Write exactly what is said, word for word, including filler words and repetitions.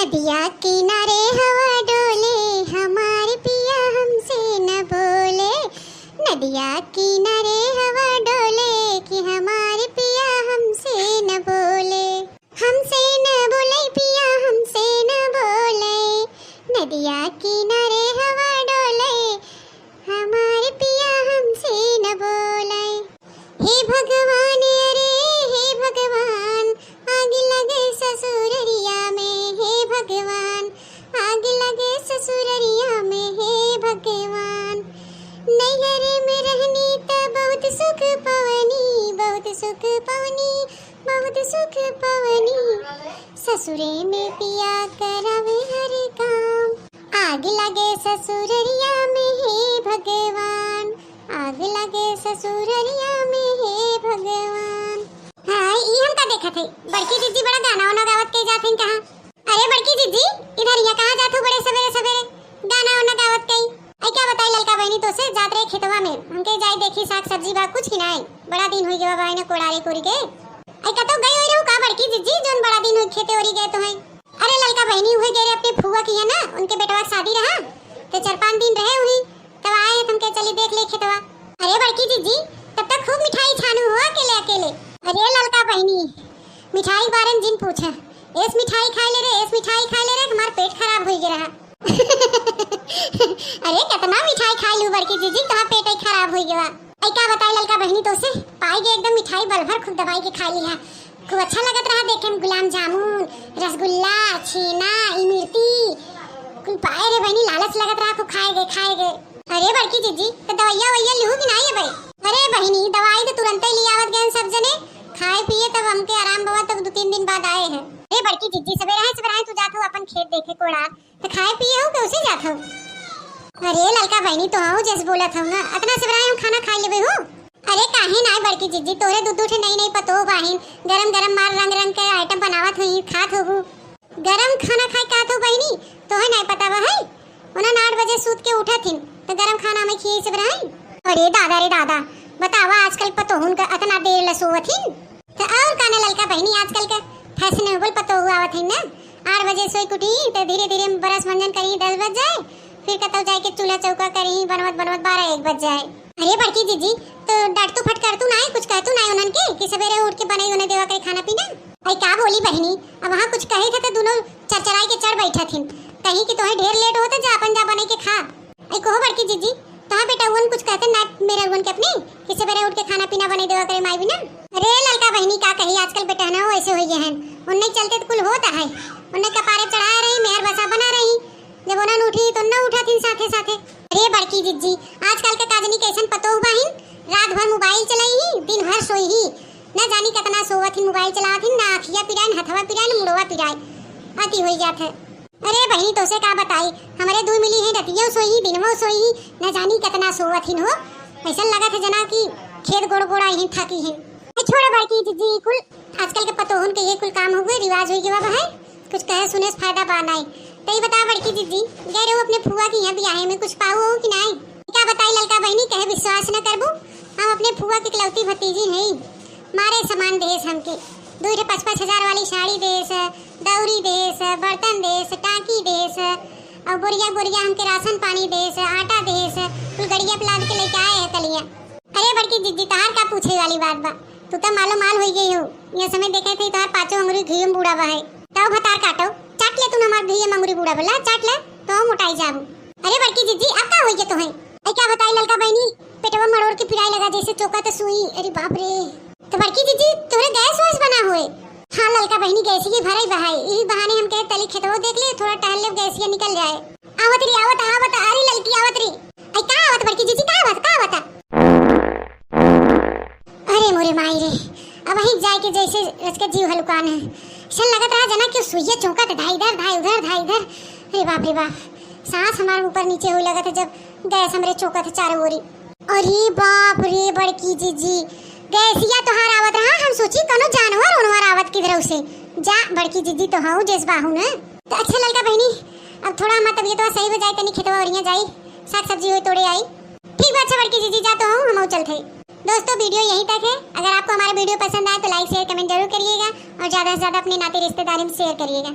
नदिया किनारे हवा डोले, हमार पिया हमसे न बोले। नदिया किनारे हवा डोले, कि हमार पिया हमसे न बोले। हमसे न बोले पिया, हमसे न बोले। नदिया किनारे हवा डोले, हमार पिया हमसे न बोले। हे भगवान, अरे हे भगवान, आग लगे ससुररिया में, हे भगवान, आग लगे ससुररिया में, हे भगवान। नैहरे में रहनी त बहुत सुख पवनी, बहुत सुख पवनी, बहुत सुख पवनी। ससुरे में पिया करावे हर काम। आग लगे ससुररिया में, हे भगवान, आग लगे ससुररिया में, हे भगवान। हाँ, ई हम का देखत हई? बड़की जिज्जी बड़ा गाना वाना गावत के जात हईन कहाँ? अरे बड़की जिज्जी, इधर यहाँ कहाँ जात हो बड़े सवेरे सवेरे गाना वाना गावत के? आई का बताई ललका बहिनी, तोसे जात रहे खेतवा में, हमके जाई देखी साग सब्जी बा कुछ कि नाई, बड़ा दिन हुई गवा बा इन्हें कोड़ारी कोरी के। आई कतौ गई हुई रहू का बड़की जिज्जी, जोन बड़ा दिन हुई खेते ओरी गए तो हैं? अरे ललका बहिनी, उहे गए रहे अपने फुआ की है ना, उनके बेटवा के शादी रहा, तो चार पाँच दिन रहे हुई, तब आए हैं, तुमके चली देख ले खेतवा। अरे बड़की जिज्जी, तब तक खूब मिठाई छानू हो अकेले अकेले। अरे ललका बहिनी, मिठाई बारे में जिन पूछे, एस मिठाई खाए ले रे, एस मिठाई खाए ले रे, हमार पेट खराब हुई गया रहा। अरे कितना मिठाई खाए लू बड़की जिज्जी, तोहार पेट ही खराब हुई गया। आई का बताई ललका बहिनी, तोसे पाई गए एकदम मिठाई बल भर खूब दबाई के खा ली है। खूब अच्छा लगत रहा देखे में, गुलाब जामुन, रसगुल्ला, छेना, इमरती, कुल पाए रे बहिनी, लालच लगत रहा खूब खाए गए, खाए गए। अरे बड़की जिज्जी, तो दवाइया वैया लिहू कि नाई है भाई? अरे बहिनी, दवाई तो तुरंते ही ले आवत गए सब जने, खाए पिए तब हमके आराम भवा, तब दो तीन दिन बाद आए हैं। अरे बड़की जिज्जी, सवेरे आए, सवेरे आए, तू जात हो अपन खेत देखे कोड़ा, तो खाए पिए हो, कैसे जात हो? अरे ललका बहिनी, तो हो जैसे बोलत हो ना, इतना सवेरे आए हम खाना खाए लेबे हो। अरे काहे नाई बड़की जिज्जी, तोरे दू दू ठे नई नई पतोह बाहिन, गरम गरम मार रंग रंग के आइटम बनावत हुई, खात होबू। गरम खाना खाए का तो बहिनी, तोहे नाई पता बा है? ओनन आठ बजे सूत के उठत हिन, तो गरम खाना में खिए सब रहन। अरे दादा रे दादा, बतावा आजकल पतोहुन का अतना देर ले सोवत हिन। तो और काने ललका बहिनी, आजकल के फैशनेबल पतोहु आवत हिन ना, आठ बजे सोई के उठी, तो धीरे धीरे ब्रश मंजन करी, दस बज जाए, फिर कतौ जाए के चूल्हा चौका करी, बनवत बनवत बारह एक बज जाए। अरे बड़की जिज्जी, तो डांटतू फटकारतू नाई, कुछ कहतू नाई उन्हन के कि सवेरे उठ के बनाई उन्हें देवा करे खाना पीना? आई का बोली बहिनी, अब वहाँ कुछ कहे थे तो दोनों चरचराई के चढ़ बैठा थिन, कहीं कि तोहे ढेर लेट होता, जा अपन जा बनाई के खा। आई कहो बड़की जिज्जी, तोहा बेटा उन कुछ कहते ना मेरे उन के अपने कि सवेरे उठ के खाना पीना बनाई देवा करे माई बिना? अरे ललका बहिनी का कही, आजकल बेटा ना वैसे हो गए हैं, उन्हें चलते तो कुल होता है, उन्हें कपारे चढ़ा रही, मेहर बसा बना रही, जब ओनन उठी तो न उठा थिन साथे साथे। अरे बड़की जिज्जी, आजकल के काजनी कैसन पतोह बाहिन, रात भर मोबाइल चलाई ही, दिन भर सोई ही, न जानी कितना सोवत हिन, मोबाइल चलावत हिन, ना अखिया पिराए, न हथवा पिराए, न मुड़वा पिराए, अति होई जात है। अरे बहिनी तोसे का बताई, हमरे दुई मिली ही, रतियो सोई ही, दिनवो सोई ही, न जानी कितना सोवत हिन हो, ऐसा लगत है जना कि खेत गोड़ गोड़ा ही थकी हिन। ए, छोड़ बड़की जिज्जी, कुल आजकल के पतोहन के ये कुल काम हो गए, रिवाज हो गया बा है, कुछ कहे सुने से फायदा बा नाई। तो ये बता बड़की जिज्जी, गए रहो अपने फुआ के यहाँ बियाहे में, कुछ पाऊ हो कि नाई? क्या बताई ललका बहिनी, कहे विश्वास न करबू, हम अपने फुआ के इकलौती भतीजी हई, मारे सामान देस हमके, दू ठे पाँच पाँच हजार वाली साड़ी देस, दौरी देस, बर्तन देस, टाकी देस, और बोरिया बोरिया हमके राशन पानी देस, आटा देस, कुल गड़िया पे लाद के लेके आए हैं तलिया। अरे बड़की जिज्जी, तहार का पूछे वाली बात बा, तू तो मालो माल होई गई हो। ये समय देखे थे तहार पाँचों अंगुरी घी में बूड़ा बा है। ताऊ भतार काटो, चाट ले तू हमार घी में अंगुरी बूड़ा बा, ला चाट ले, तो मोटाई जाबू। अरे बड़की जिज्जी, अब का होई गया तोहे? ऐ क्या बताई ललका बहिनी, पेटवा मरोड़ के पिराए लगा जैसे चोका तो सुई। अरे बाप रे। तो बड़की जिज्जी, तोरे गैस वैस बना होए? हाँ ललका बहिनी, गैस ही भराई बहाई, यही बहाने हम कहे तली खेतवा देख ले, थोड़ा टहल ले, गैसिया निकल जाए। आवत रे, आवत, आवत, अरे ललकी आवत रे। आई का आवत बड़की जिज्जी, का आवत, का आवत? अरे मोरे माई रे, अब वहीं जाए के जैसे रच के जीव हलुकान है। सन लगत रहा जना कि सुइया चौंकत धाई इधर, धाई उधर, धाई इधर। अरे बाप रे बाप, सांस हमारे ऊपर नीचे होए लगत है जब गैस हमरे चौंकत है चारों ओरी। अरे बाप रे बड़की जिज्जी, गैसिया तोहार आवत रहा, हम सोची कोनो जानवर उनवर आवत किधर से। जा बड़की जिज्जी तो हऊ जैस बाहू न। तो अच्छा ललका बहिनी, अब थोड़ा हमार तबीयत सही हो जाए, तनी खेतवा ओरिया जाई, साग सब्जी होई तोड़े आई। ठीक बा, अच्छा बड़की जिज्जी जा तो हऊ, हम चलत हई। दोस्तों वीडियो यहीं तक है। अगर आपको हमारा वीडियो पसंद आए तो like share comment जरूर करिएगा और ज़्यादा से ज़्यादा अपने नाते रिश्तेदारी में share करिएगा।